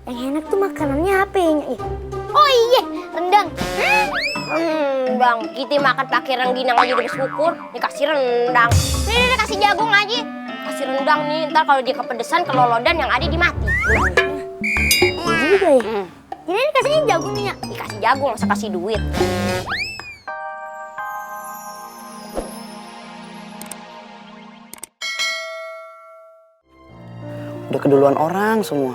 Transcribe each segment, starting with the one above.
Yang enak tuh makanannya apa ya, Nya? Oh iya, rendang. Bang, kita makan pakai rengginang aja udah bersyukur. Dikasih rendang. Nih, kasih jagung aja. Kasih rendang nih, ntar kalau dia kepedesan kelolodan yang ada di mati. Iya juga ya. Jadi dikasihnya jagung nih, Nya. Dikasih jagung, masa kasih duit. Udah keduluan orang semua.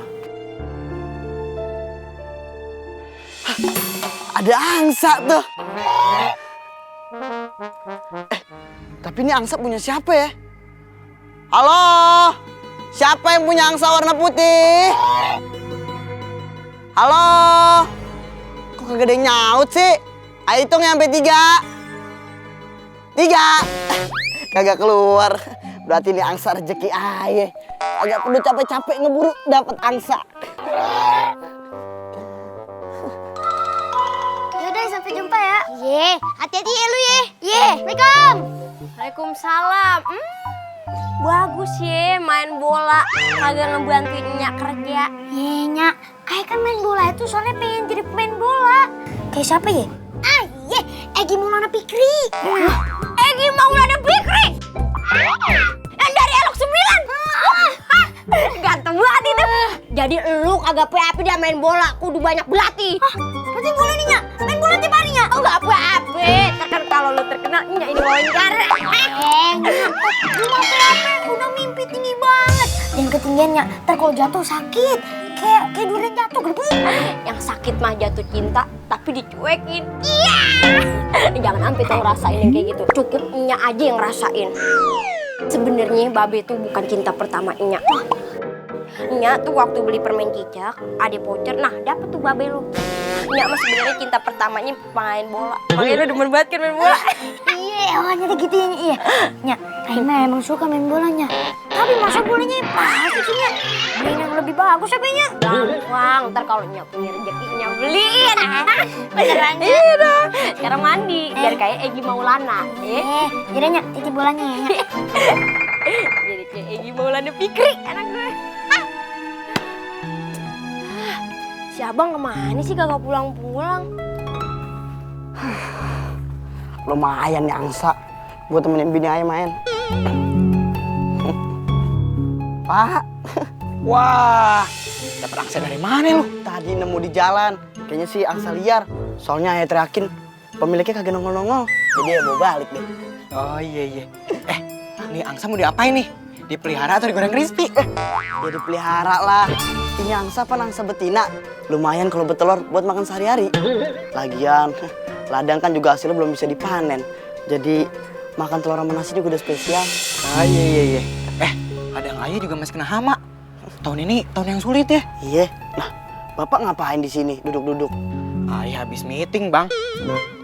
Hah, ada angsa tuh. Tapi ini angsa punya siapa ya? Halo? Siapa yang punya angsa warna putih? Halo? Kok kagak ada yang nyaut sih? Ayo hitung sampai 3. 3. Kagak keluar. Berarti ini angsa rezeki aye. Agak perlu capek-capek ngeburu dapat angsa. Yaudah, sampai jumpa ya. Ye, hati-hati ya lu ye. Ye, Assalamualaikum. Waalaikumsalam. Bagus ya main bola. Kagak ngebantuin Nya kerja. Ye, Nya, Ayah kan main bola itu soalnya pengen jadi pemain bola. Kayak siapa ya? Ah, ye, Egy Maulana Fikri. Egy Maulana Fikri. Yang dari Elok 9. Ganteng banget itu. Jadi lu kagak apa-apa dia main bola, kudu banyak berlatih. Berarti boleh nih, Nya. Main bola tiap hari, Nya. Oh, gak apa-apa. Kan kalau lu terkenal, Nya ini wawancara. Nya, lu mau apa? Udah mimpi tinggi banget. Yang ketinggiannya, ntar kalau jatuh sakit. Kayak durian jatuh, gitu. Yang sakit mah jatuh cinta, tapi dicuekin. Iya. Jangan sampai tahu rasain yang kayak gitu. Cukup Nya aja yang rasain. Sebenarnya Babe tuh bukan cinta pertama Nya. Nya tuh waktu beli permen cicak, ada voucher. Nah, dapet tuh Babe lu. Nya mah sebenarnya cinta pertamanya main bola. Makanya lu demen banget kan main bola. Iya, awalnya gitu ya, iya. Nya, Aima emang suka main bolanya. Tapi masa bolanya pasti sih, Nya. Beliin yang lebih bagus apa, Nya? Gampang, ntar kalau Nya punya rezeki Nya beliin. Beneran, Nya? Iya dong. Sekarang mandi, biar kayak Egy Maulana. Yaudah, Nya, titip bolanya ya, Nya. Jadi kayak Egy Maulana Fikri, anak gue. Si abang kemana sih kagak pulang-pulang? Lumayan nih angsa. Gue temenin bini ayah main. Pak. Wah, dapet angsa dari mana lu? Tadi nemu di jalan. Kayaknya sih angsa liar. Soalnya ayah teriakin pemiliknya kagak nongol-nongol. Jadi ya mau balik deh. Oh iya. Nih angsa mau diapain nih? Dipelihara atau digoreng crispy? Ya dipelihara lah. Ini angsa apa angsa betina? Lumayan kalau bertelur buat makan sehari-hari. Lagian, ladang kan juga hasilnya belum bisa dipanen. Jadi makan telur sama nasi juga udah spesial. Ah iya. Ladang ayah juga masih kena hama. Tahun ini tahun yang sulit ya. Iya. Nah, bapak ngapain di sini duduk-duduk? Ayah habis meeting bang.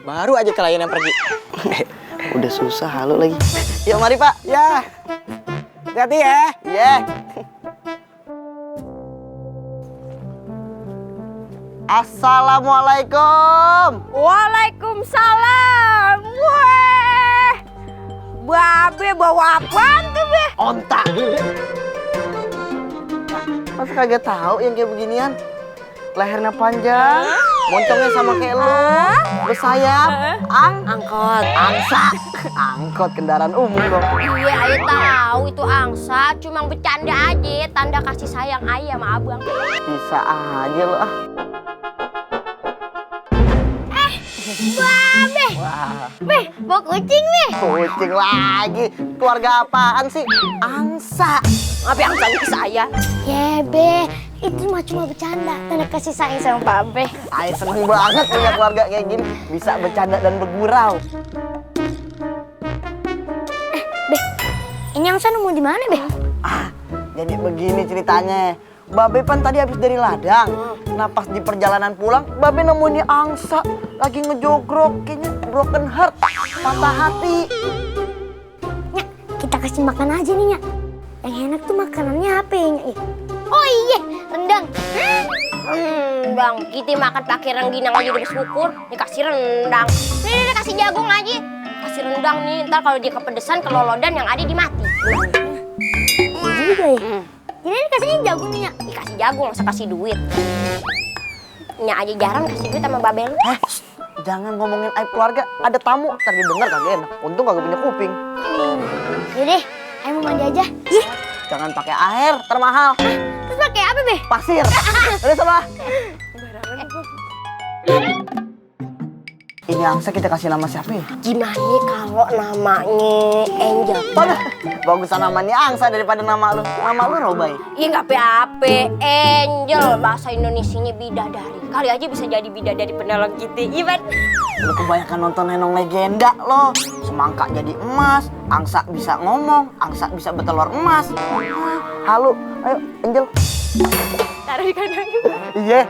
Baru aja klien yang pergi. Udah susah halu lagi. Yuk mari pak. Ya. Hati-hati ya. Iya. Assalamualaikum. Waalaikumsalam. Weh, Babe bawa apaan tuh, Be? Onta. Masa kagak tahu yang kayak beginian? Lehernya panjang, moncongnya sama kayak lu, bersayap, Angkot. angsa, angkot kendaraan umum dong. Iya, Ayah tahu itu angsa, cuma bercanda aja, tanda kasih sayang Ayah sama abang. Bisa aja lo ah. Babe, Wah, Be, bawa kucing, Be. kucing lagi. Keluarga apaan sih? Angsa. Tapi angsanya ke saya. Ya, Be, itu mah cuma bercanda. Tanda kasih sayang sama Babe. Ay seneng banget punya keluarga kayak gini. Bisa bercanda dan bergurau. Be, ini angsa nemu di mana, Be? Ah, jadi begini ceritanya. Babe pan tadi habis dari ladang. Nah pas di perjalanan pulang, Babe nemu nih angsa lagi ngejogrok, kayaknya broken heart, patah hati. Nya, kita kasih makan aja nih, Nya. Yang enak tuh makanannya apa ya, Nya? Oh iya, rendang. Bang, kita makan pakai rengginang aja udah bersyukur. Dikasih rendang. Nih, kasih jagung aja. Kasih rendang nih, ntar kalau dia kepedesan kelolodan yang ada di mati. Iya juga ya. Jadi dikasihnya jagung nih, Nya. Dikasih jagung, masa kasih duit. Nya aja jarang kasih duit sama babel. Jangan ngomongin aib keluarga, ada tamu, ntar didengar kagak enak. Untung kagak punya kuping. Yaudah, ayo mau mandi aja. Ih, Jangan pakai air, termahal. terus pakai apa, Be? Pasir. Udah sama. Ini angsa kita kasih nama siapa ya? Gimana kalau namanya Angel? Waduh, bagusan namanya angsa daripada nama lu. Nama lu Robai. Iya nggak apa-apa, Angel bahasa Indonesianya bidadari. Kali aja bisa jadi bidadari penolong kita, iya kan? Lu kebanyakan nonton Nenong Legenda lo. Semangka jadi emas, angsa bisa ngomong, angsa bisa bertelur emas. Halo, ayo Angel. Taruh di kandang. Iya.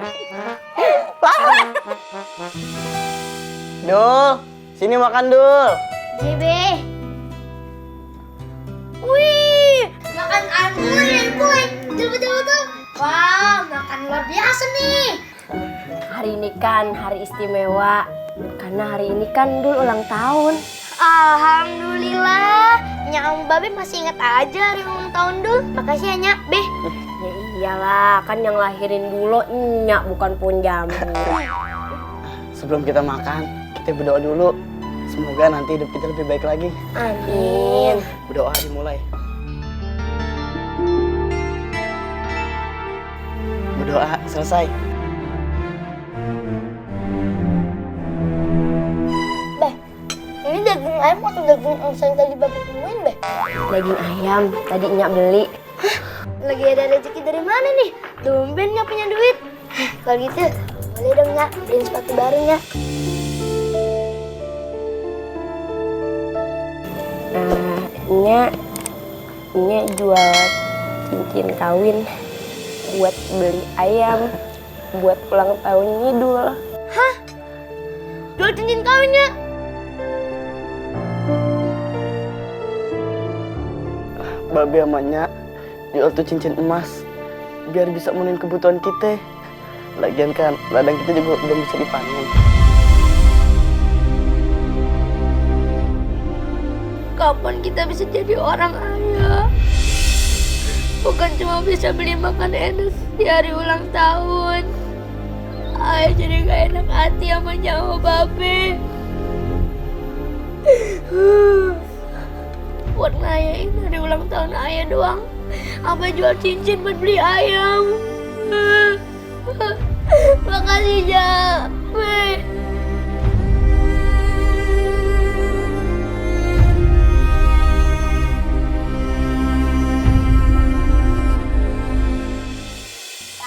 Dul, sini makan Dul. JB. Wih, makan anggur ya, Boy. Betul. Wah, makan luar biasa nih. Hari ini kan hari istimewa, karena hari ini kan Dul ulang tahun. Alhamdulillah, Nya Babe masih ingat aja hari ulang tahun Dul. Makasih ya, Nya, Be. Ya iyalah, kan yang lahirin dulu Nya bukan pun jambu. Sebelum kita makan, kita berdoa dulu. Semoga nanti hidup kita lebih baik lagi. Amin. Berdoa dimulai. Berdoa selesai. Ini daging ayam atau daging angsa yang tadi Bapak temuin, Be? Daging ayam, tadi Nya beli. Lagi ada rezeki dari mana nih? Tumben Nya punya duit. Kalau gitu, boleh dong Nya, beliin sepatu baru Nya. Nya jual cincin kawin buat beli ayam buat ulang tahunnya Dul. Jual cincin kawin Nya. Babe sama Nya jual tuh cincin emas biar bisa memenuhi kebutuhan kita. Lagian kan ladang kita juga udah bisa dipanen. Kapan kita bisa jadi orang kaya? Bukan cuma bisa beli makan enak di hari ulang tahun. Ayah jadi gak enak hati sama nyawa Babe. Buat ngerayain hari ulang tahun ayah doang. Apa jual cincin buat beli ayam. Makasih ya, Be.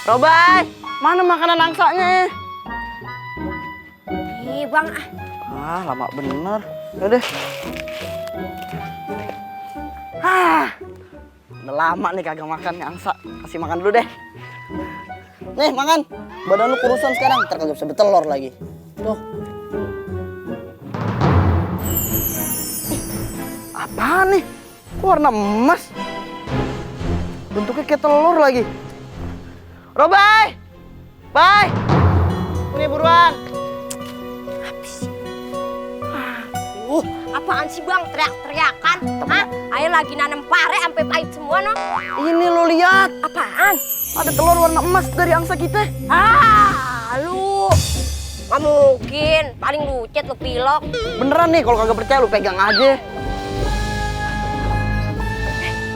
Robai, mana makanan angsanya? Ih bang, Lama bener. Udah. Udah lama nih kagak makan nih angsa. Kasih makan dulu deh. Nih makan. Badan lu kurusan sekarang, ntar kagak bisa bertelur lagi. Tuh. Apaan nih? Kok warna emas? Bentuknya kayak telur lagi. Robai! Bye! Ini buruan. apaan sih bang teriak-teriakan? Hah? Ayah lagi nanam pare sampai pahit semua no. Ini lo lihat. Apaan? Ada telur warna emas dari angsa kita. Lu nggak mungkin, paling lucet lu pilok. Beneran nih, kalau kagak percaya lu pegang aja.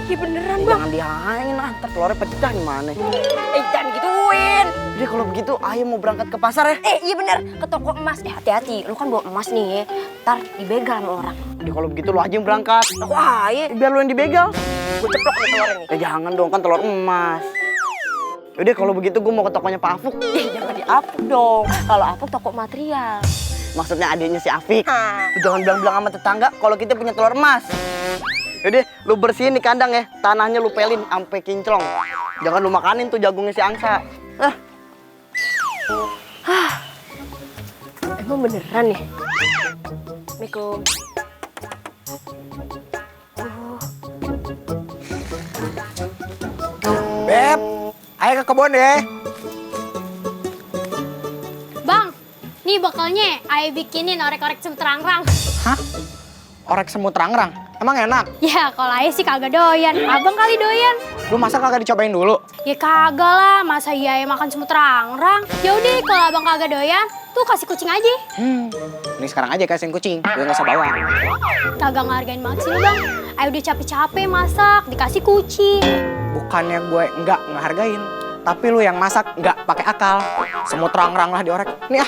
Iya beneran bang. Jangan dihain ah, ntar telurnya pecah gimana. Jangan gituin. Jadi kalau begitu ayo mau berangkat ke pasar ya. Iya bener, ke toko emas. Hati-hati, lu kan bawa emas nih, ntar dibegal sama orang. Jadi kalau begitu lu aja yang berangkat. Aku aja. Biar lu yang dibegal. Gue ceplok nih telurnya nih. Jangan dong, kan telur emas. Yaudah kalau begitu gue mau ke tokonya Pak Afuk. Jangan di Apuk dong. Kalau Apuk toko material. Maksudnya adiknya si Afik. Hah. Lu jangan bilang-bilang sama tetangga kalau kita punya telur emas. Yaudah, lu bersihin nih kandang ya. Tanahnya lu pelin sampai kinclong. Jangan lu makanin tuh jagungnya si angsa. Emang beneran ya? Assalamualaikum. Beb, ayo ke kebun deh. Bang, nih bakalnya ayah bikinin orek-orek semut rangrang. Hah? Orek semut rangrang? Emang enak? Ya kalau Ayah sih kagak doyan, abang kali doyan. Lu masa kagak dicobain dulu? Ya kagak lah, masa iya Ayah makan semut rang-rang. Ya udah kalau abang kagak doyan, tuh kasih kucing aja. Ini sekarang aja kasihin kucing, gue nggak usah bawa. Kagak ngehargain banget sih lu bang. Ayah udah capek-capek masak, dikasih kucing. Bukannya gue nggak ngehargain, tapi lu yang masak nggak pakai akal. Semut rang-rang lah diorek. Nih ah.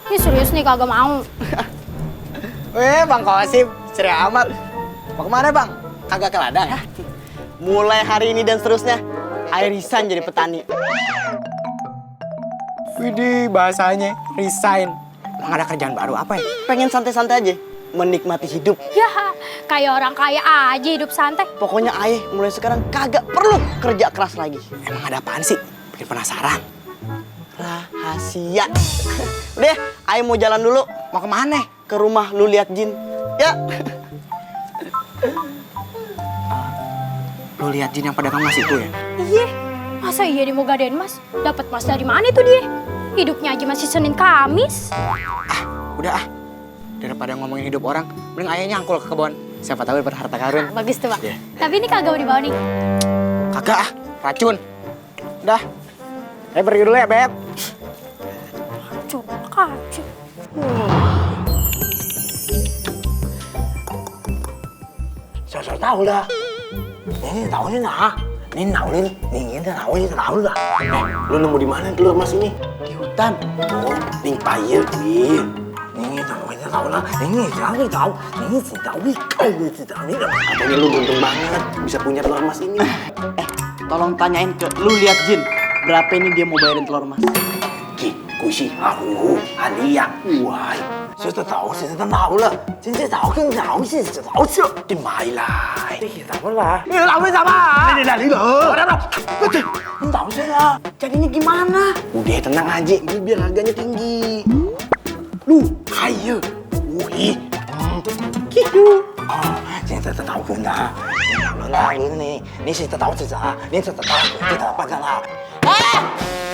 Ini serius nih kagak mau. Weh, Bang Kosim, ceria amat. Mau kemana, Bang? Kagak ke ladang? Mulai hari ini dan seterusnya, Ayah resign jadi petani. Widih, bahasanya resign. Emang ada kerjaan baru apa ya? Pengen santai-santai aja, menikmati hidup. Ya, kayak orang kaya aja hidup santai. Pokoknya Ayah mulai sekarang kagak perlu kerja keras lagi. Emang ada apaan sih? Bikin penasaran. Rahasia. Udah, Ayah mau jalan dulu Mau kemana? ke rumah lu lihat jin. Ya. Lu lihat jin yang pedagang emas itu ya? Iya, masa iya dia mau gadein mas? Dapat mas dari mana itu dia? Hidupnya aja masih Senin Kamis. Udah ah. Daripada ngomongin hidup orang, mending ayahnya nyangkul ke kebun. Siapa tahu dapat harta karun. Bagus tuh, Pak. Iya. Tapi ini kagak mau dibawa nih. Kagak ah, racun. Udah. Pergi dulu ya, Beb. Coba kacau. Sao tahu dah. Ini tahu nih nah. Ini tahu nih. Ini tahu dah. Lu nemu di mana telur emas ini? Di hutan. Oh, di payet nih. Ini tahu lah. Ini tahu. Ini tahu. Katanya lu beruntung banget bisa punya telur emas ini. Tolong tanyain ke lu lihat jin. Berapa ini dia mau bayarin telur emas? Ki, kuisi aku, hadiah. Wah, saya tahu lah. Saya tahu sih. Di mana lah? Tahu lah. Ini tahu siapa? Ini dari lo. Betul. Tahu saya. Jadinya gimana? Udah tenang aja, ini biar harganya tinggi. Lu kaya. Wih. Gitu. Oh, saya tahu kena. Ini saya tahu saja. Ini saya tahu kita apa salah.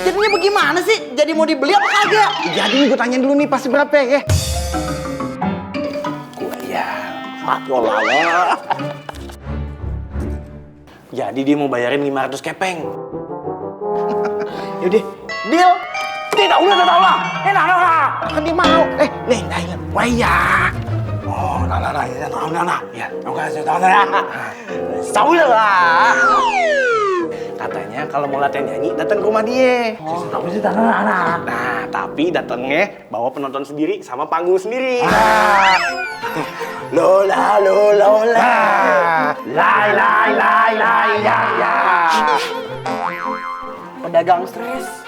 Jadinya bagaimana sih? Jadi mau dibeli apa kagak? Jadi gue tanya dulu nih pasti berapa ya? Gue ya, lah. Jadi dia mau bayarin 500 kepeng. Yaudah, deal. Tidak tahu lah. Nah. Kan dia mau. Nih, wah ya. Oh, nah. Ya, saya tahu lah. Tahu lah. Katanya kalau mau latihan nyanyi datang ke rumah dia. Tahu sih nah. Nah, tapi datangnya bawa penonton sendiri sama panggung sendiri. Lola. Lai ya. Pedagang stres.